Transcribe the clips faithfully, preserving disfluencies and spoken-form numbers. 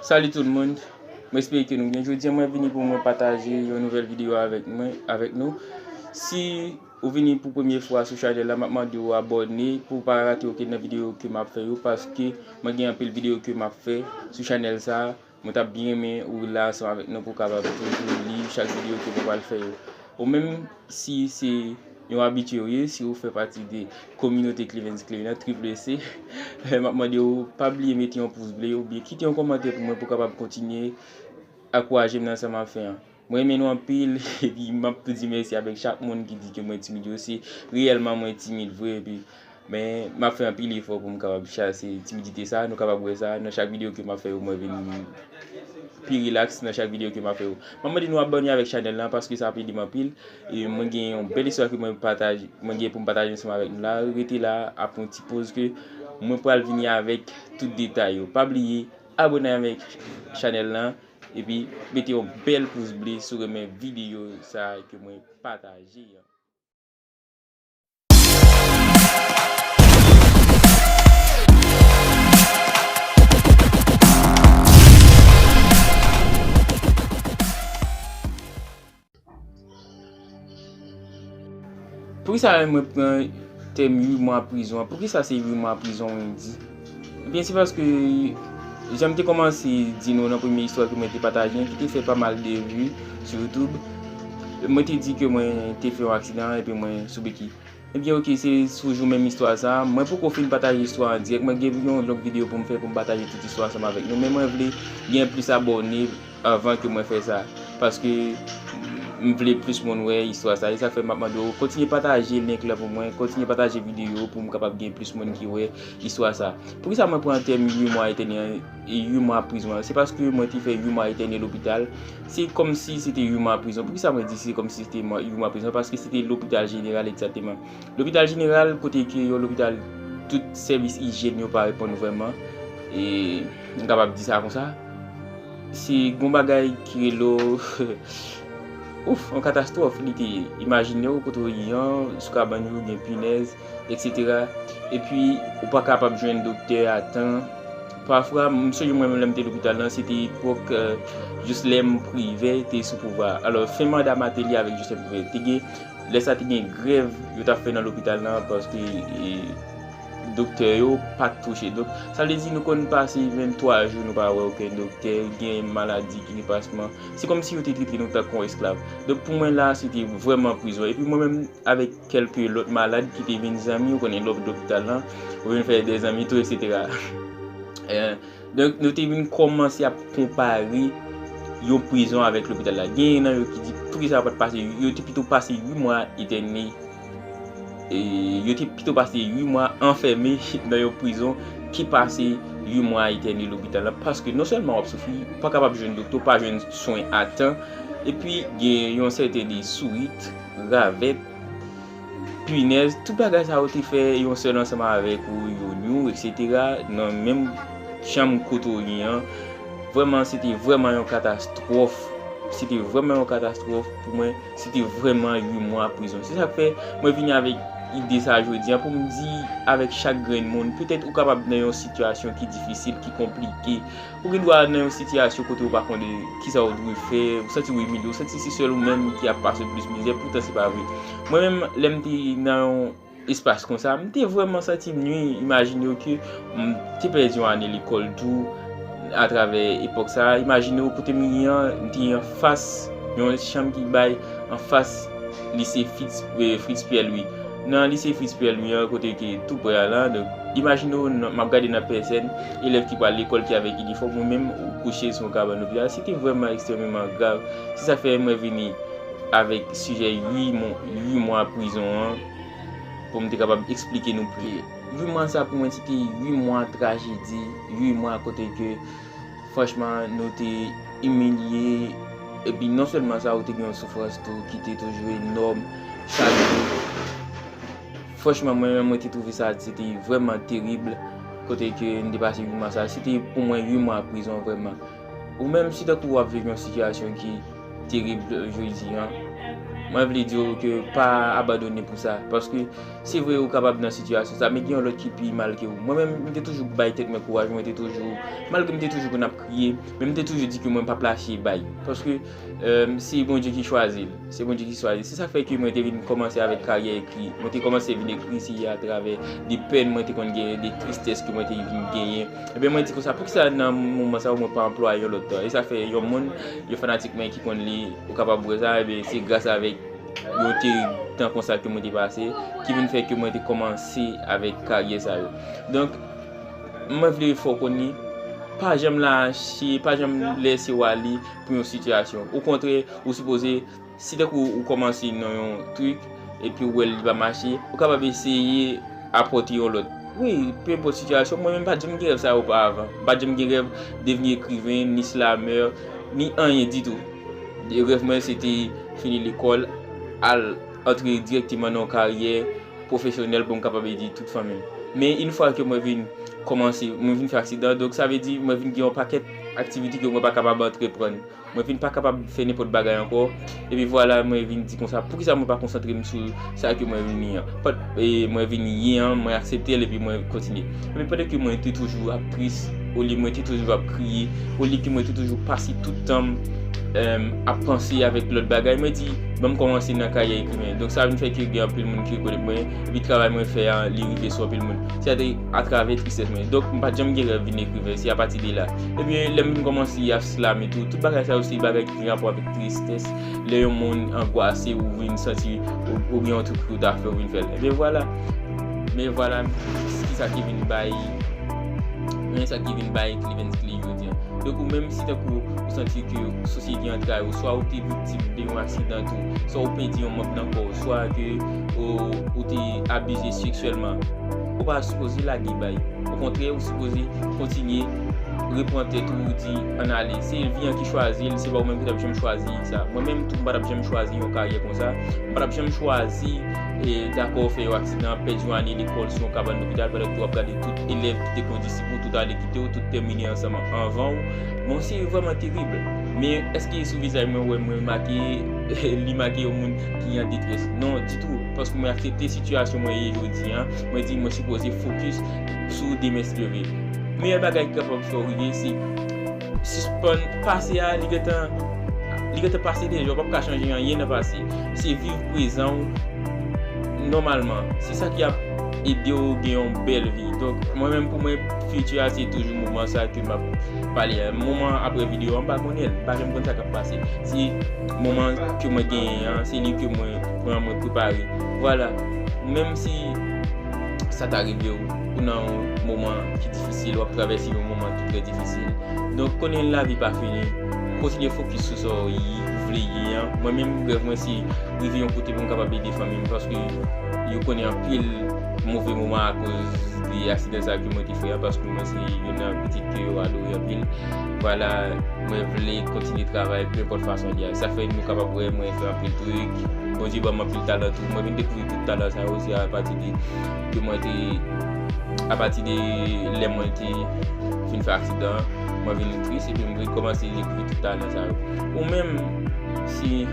Salut tout moun, mwen espere ke nou byen. Jodi a mwen vini pou mwen pataje yon nouvèl videyo avèk mwen, avèk nou. Si ou vini pou premye fwa sou chanèl la, m ap mande w abòne pou w pa rate okenn nan videyo ke m ap fè yo, paske mwen gen anpil videyo ke m ap fè sou chanèl sa. Mwen t ap byen renmen ou la ansanm avèk nou pou w kapab toujou li chak videyo ke mwen pral fè yo. Ou menm, si se yon abitye ou ye, si ou fè pati de kominote Clevens Clay nan, triple C, m ap mande w pa bliye mete yon pous ble oubyen kite yon kòmantè pou mwen pou w kapab kontinye ankouraje m nan sa m ap fè an. Mwen renmen nou anpil, epi m ap tou di mèsi avèk chak moun ki di ke mwen timid yo. Se reyèlman mwen timid vre, epi men m ap fè anpil efò pou m kapab chase timidite sa. Nou kapab wè sa nan chak videyo ke m ap fè yo, mwen vin pi rilaks nan chak videyo ke m ap fè yo. M ap mande nou abòne avèk chanèl la paske sa ap ede m anpil. E mwen gen yon bèl istwa ke mwen pataje, mwen gen pou m pataje ansanm avèk nou la. Rete la, ap yon ti poz ke mwen pral vini avèk tout detay yo. Pa bliye abòne avèk chanèl la, epi mete yon bèl pous ble si w renmen videyo sa ke mwen pataje an. Poukisa mwen pran tèm uit mwa prizon an? Poukisa se uit mwa prizon Wendy? Ebyen, se paske jan m te kòmanse di nou nan premye istwa ke mwen te pataje an, ki te fè pa mal de vi sou YouTube, mwen te di ke mwen te fè yon aksidan epi mwen sou beki. Ebyen, oke, se toujou menm istwa sa. Mwen poko fin pataje istwa an dirèk. Mwen gen yon lòt videyo pou m fè pou m pataje tout istwa ansanm avèk nou. Men mwen vle gen plis abòne anvan ke mwen fè sa. Paske m vle plis moun wè istwa sa. E sa k fè m ap mande w kontinye pataje link la pou mwen. Kontinye pataje videyo pou m kapab gen plis moun ki wè istwa sa. Poukisa mwen pran tèm uit mwa etènèl, uit mwa prizon an? Se paske mwen te fè uit mwa etènèl lopital. Se kòmsi se te uit mwa prizon. Poukisa mwen di se kòmsi se te mwa, uit mwa prizon? Paske se te lopital jeneral egzakteman. Lopital jeneral, kote ke yon lopital, tout sèvis ijyèn yo pa reponn vrèman. E m kapab di sa konsa. Se gon bagay ki rele w, ouf, yon katastwòf li te ye. Imajine w kote w ye an, sou kabann yo gen pinèz, etsetera. Epi, ou pa kapab jwenn doktè a tan. Pafwa, m sonje mwen menm lè m te lopital lan, se te epòk, euh, Joslèm Privè te sou pouvwa a. Alò, fen manda Mateli avèk Joslèm Privè, te gen, lè sa te gen grèv yo t ap fè nan lopital lan, paske, e, doktè yo pa t touche. Donk, sa vle di nou konn pase venntwa jou nou pa wè okenn doktè, gen maladi ki depasman. Se kòmsi yo te trete nou tankou yon esklav. Donk, pou mwen la, se te vrèman prizon. Epi mwen menm, avèk kèlke lòt malad ki te vin zanmi, ou konnen lè w vin lopital lan, ou vin fè de zanmi tou, etsetera. Eh, donk, nou te vin kòmanse ap konpare yon prizon avèk lopital la. Genyen nan yo ki di, poukisa yo pa t pase, yo te pito pase uit mwa etène, e yo te pito pase uit mwa anfème nan yon prizon ki pase uit mwa etène lopital la. Paske non sèlman w ap soufri, ou pa kapab jwenn doktè, ou pa jwenn swen a tan, epi gen yon sèten de sourit, ravèt, pinèz, tout bagay sa yo te fè yon sèl ansanm avèk ou, younyon, etsetera, nan menm chanm kote w ye an. Vrèman, se te vrèman yon katastwòf. Se te vrèman yon katastwòf pou mwen. Se te vrèman uit mwa prizon. Se sa k fè mwen vini avèk ide sa jodi an pou m di avèk chak grenn moun, petèt ou kapab nan yon sitiyasyon ki difisil, ki konplike, ou gen dwa nan yon sitiyasyon kote ou pa konnen kisa ou dwe fè, ou santi ou imilye, ou santi se sèl ou menm ki ap pase plis mizè, poutan se pa vre. Mwen menm, lè m te nan yon espas konsa, m te vrèman santi m nwi. Imajine w ke m te pèdi yon ane lekòl tou atravè epòk sa a. Imajine w kote m ye an, m te anfas yon chanm ki bay anfas lise Fritz, eh, Fritz Pierre Louis. Nan lise Fritz Pierre Louis an, kote ke tou prè a la, donk, imajine w, nan, m ap gade nan pèsèn, elèv ki pral lekòl ki avèk inifòm, ou menm ou kouche sou yon kabann lopital, se te vrèman ekstrèmeman grav. Se sa k fè mwen vini avèk sijè uit mwa, uit mwa prizon an, pou m te kapab eksplike nou plis. Uit mwa sa pou mwen, se te uit mwa trajedi, uit mwa kote ke franchman, nou te imilye, epi non sèlman sa, ou te gen yon soufrans tou ki te toujou enòm chak jou. Franchman, mwen menm, mwen te twouve sa, se te vrèman terib, kote ke n te pase uit mwa sa. Se te pou mwen uit mwa prizon, vrèman. Ou menm, si tankou w ap viv yon sitiyasyon ki terib jodi an, Mwen vle di w ke pa abandone pou sa, paske se vre ou kapab nan sitiyasyon sa, men gen yon lòt ki pi mal ke ou. Mwen menm, m te toujou bay tèt mwen kouraj, mwen te toujou, malgre m te toujou konn ap kriye, men m te toujou di ke mwen p ap lache bay. Paske, eh, se Bondye ki chwazi l. Se Bondye ki chwazi. Se sa k fè ke mwen te vin kòmanse avèk karyè ekri. Mwen te kòmanse vin ekri, se atravè de pèn mwen te konn genyen, de tristès ke mwen te vin genyen. Ebyen, mwen di konsa, poukisa nan moman sa yo mwen pa anplwaye yon lòt tan? E sa fè yon moun, yon fanatik mwen ki konn li, ou kapab wè sa, ebyen, se gras avèk yon teri tan konsa ke mwen te pase, ki vin fè ke mwen te kòmanse avèk karyè sa yo. Donk, mwen vle fè w konnen, pa janm lache, pa janm lese w ale pou yon sitiyasyon. Okontrè, ou sipoze, si tankou ou kòmanse nan yon trik, epi ou wè li pa mache, ou kapab eseye apòte yon lòt. Wi, pe enpòt sitiyasyon, mwen menm pa t janm gen rèv sa yo oparavan. M pa t janm gen rèv devni ekriven, ni slamè, ni anyen ditou. E rèv mwen se te fini lekòl, al antre dirèkteman nan yon karyè pwofesyonèl pou m kapab ede tout fanmi m. Men yon fwa ke mwen vin kòmanse, mwen vin fè aksidan, donk sa vle di mwen vin gen yon pakèt aktivite ke mwen pa kapab antreprann. Mwen vin pa kapab fè nenpòt bagay ankò. Epi vwala, mwen vin di konsa, poukisa mwen pa konsantre m sou sa ke mwen vin ye an? Pot, e, mwen vin ye an, mwen aksepte l, epi mwen kontinye. Epi pandan ke mwen te toujou ap tris, olye mwen te toujou ap kriye, olye ke mwen te toujou pase tout tan m, em, ap panse avèk lòt bagay, mwen di, ban m kòmanse nan karyè ekriven. Donk sa vin fè ke gen anpil moun ki rekonèt mwen, epi travay mwen fè a, li rive sou anpil moun. Se atravè tristès mwen. Donk, m pa t janm gen rèv vin ekriven, se apati de la. Ebyen, lè m vin kòmanse ap slame tou, tout bagay sa yo se bagay ki gen rapò avèk tristès. Lè yon moun angwase, ou vin santi, ou, ou gen yon trik ou ta fè, ou vin fè l. Ebyen, vwala. Men vwala, kisa ki vin bay, men sa ki vin bay Cleavens Clay jodi a. Donk, ou menm si tankou ou santi ke sosyete an trayi w, swa ou te viktim de yon aksidan tou, swa ou pèdi yon manm nan kò w, swa ke ou, ou te abize seksyèlman, ou pa sipoze lage bay. Okontrè, ou sipoze kontinye repran tèt ou, ou di, ann ale. Se vi an ki chwazi l, se pa ou menm ki t ap janm chwazi sa. Mwen menm tou, m pa t ap janm chwazi yon karyè konsa. M pa t ap janm chwazi, e, dakò, fè yon aksidan, pèdi yon ane lekòl sou yon kabann lopital, pandan ke w ap gade tout elèv ki te kondisip ou, tout ale kite w, tout tèmine ansanm anvan w. Bon, se vrèman terib. Men èske sou vizaj mwen, w wè mwen make, li make yon moun ki an detrès? Non, ditou. Paske mwen aksepte sitiyasyon mwen ye jodi a. Mwen di mwen sipoze fokis sou demen si Dye vle. Meyè bagay ki kapab fè w rive, se sispann pase a, li gentan, li gentan pase deja, w p ap ka chanje anyen nan pase. Se viv prezan w nòmalman. Se sa ki ap ede w gen yon bèl vi. Donk, mwen menm pou mwen, fiti a, se toujou moman sa ke m ap pale a. Moman apre videyo a, m pa konnen l. M pa janm konn sa k ap pase. Se moman ke mwen genyen an, se li ke mwen pran, mwen prepare. Vwala. Menm si sa ta rive w, ou nan yon moman ki difisil, w ap travèse yon moman ki trè difisil. Donk, konnen lavi pa fini, kontinye fokis sou sa w vle ye an. Mwen menm, rèv mwen se rive yon kote pou m kapab ede fanmi m, paske yo konnen anpil move moman akoz de aksidan sa ke mwen te fè a, paske mwen se youn nan pitit ke yo adore anpil. Vwala, mwen vle kontinye travay, pe enpòt fason li a. Sa fè nou kapab wè mwen fè anpil trik. Bondye ban m anpil talan tou. Mwen vin dekouvri tout talan sa yo, se apati de ke mwen te, apati de lè mwen te fin fè aksidan, mwen vin tris, epi mwen vin kòmanse dekouvri tout talan sa yo. Ou menm, si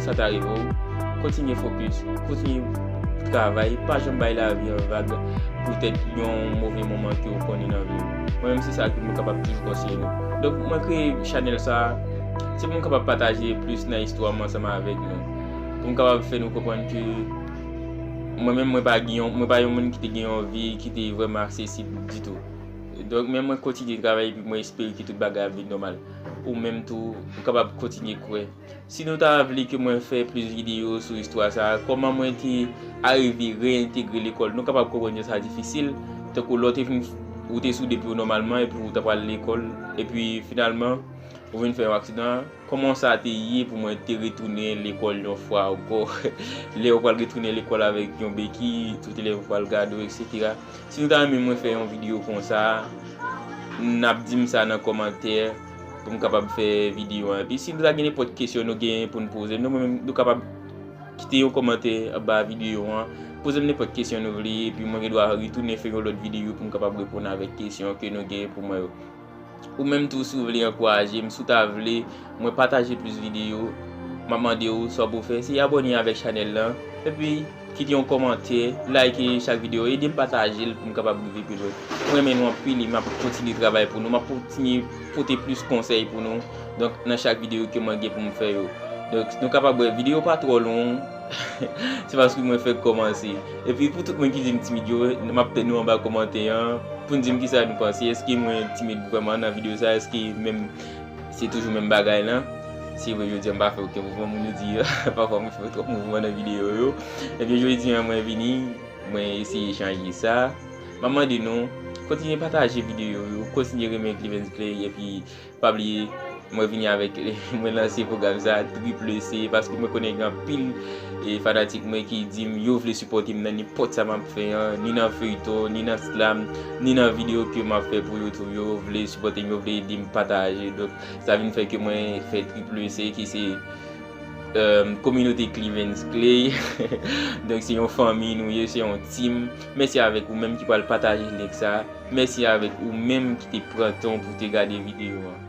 sa ta rive w, kontinye fokis, kontinye travay, pa janm bay lavi an vag poutèt yon move moman ke w konnen nan vi w. Mwen menm, se sa ke mwen kapab toujou konseye nou. Donk, mwen kreye chanèl sa, se pou m kapab pataje plis nan istwa m ansanm avèk nou. Pou m kapab fè nou konprann ke mwen menm, mwen pa gen yon, mwen pa yon moun ki te gen yon vi ki te vrèman aksesib ditou. Donk, men mwen kontinye travay, epi mwen espere ke tout bagay ap vin nòmal. Ou menm tou, ou kapab kontinye kwè. Si nou ta vle ke mwen fè plis videyo sou istwa sa a, kòman mwen te arive reyentegre lekòl, nou kapab konprann jan sa difisil, tankou lè w te vin, ou te sou de pye w nòmalman, epi ou ta pral lekòl, epi finalman, ou vin fè yon aksidan. Kòman sa te ye pou mwen te retounen lekòl yon fwa ankò? Lè w pral retounen lekòl avèk yon beki, tout elèv pral gade w, etsetera. Si nou ta renmen mwen fè yon videyo konsa, n ap di m sa nan kòmantè pou m kapab fè videyo an. Epi si nou ta gen nenpòt kesyon nou gen pou n poze m, nou menm, nou kapab kite yon kòmantè anba videyo an. Poze m nenpòt kesyon nou vle, epi mwen gen dwa retounen fè yon lòt videyo pou m kapab reponn avèk kesyon ke nou gen pou mwen yo. Ou menm tou, si w vle ankouraje m, si w ta vle mwen pataje plis videyo, m ap mande w sa w pou fè, se abòne avèk chanèl lan. Epi, kite yon kòmantè, like chak videyo, ede m pataje l pou m kapab rive pi lwen. Mwen renmen nou anpil e m ap kontinye travay pou nou, m ap kontinye pote plis konsèy pou nou. Donk, nan chak videyo ke mwen gen pou m fè yo. Donk, nou kapab wè videyo pa twò long, se paske mwen fèk kòmanse. Epi, pou tout moun ki di m timid yo, m ap tann nou anba kòmantè an, pou n di m kisa nou panse. Èske mwen timid vrèman nan videyo sa? Èske menm se toujou menm bagay lan? Se vre, jodi a m pa fè okenn mouvman, moun yo di pafwa mwen fè twòp mouvman nan videyo yo. Ebyen, jodi a mwen vini, mwen eseye chanje sa. M ap mande nou, kontinye pataje videyo yo, kontinye renmen Clevens Clay, epi pa bliye, mwen vini avèk, mwen lanse pwogram sa, Triple C, paske mwen konnen gen anpil e fanatik mwen ki di m yo vle sipòte m nan nenpòt sa m ap fè an, ni nan feyton, ni nan slam, ni nan videyo ke m ap fè pou YouTube, yo vle sipòte m, yo vle ede m pataje. Donk, sa vin fè ke mwen fè Triple C, ki se um, kominote Clevens Clay. Donk, se yon fanmi nou ye, se yon team. Mèsi avèk ou menm ki pral pataje link sa. Mèsi avèk ou menm ki te pran tan pou te gade videyo an.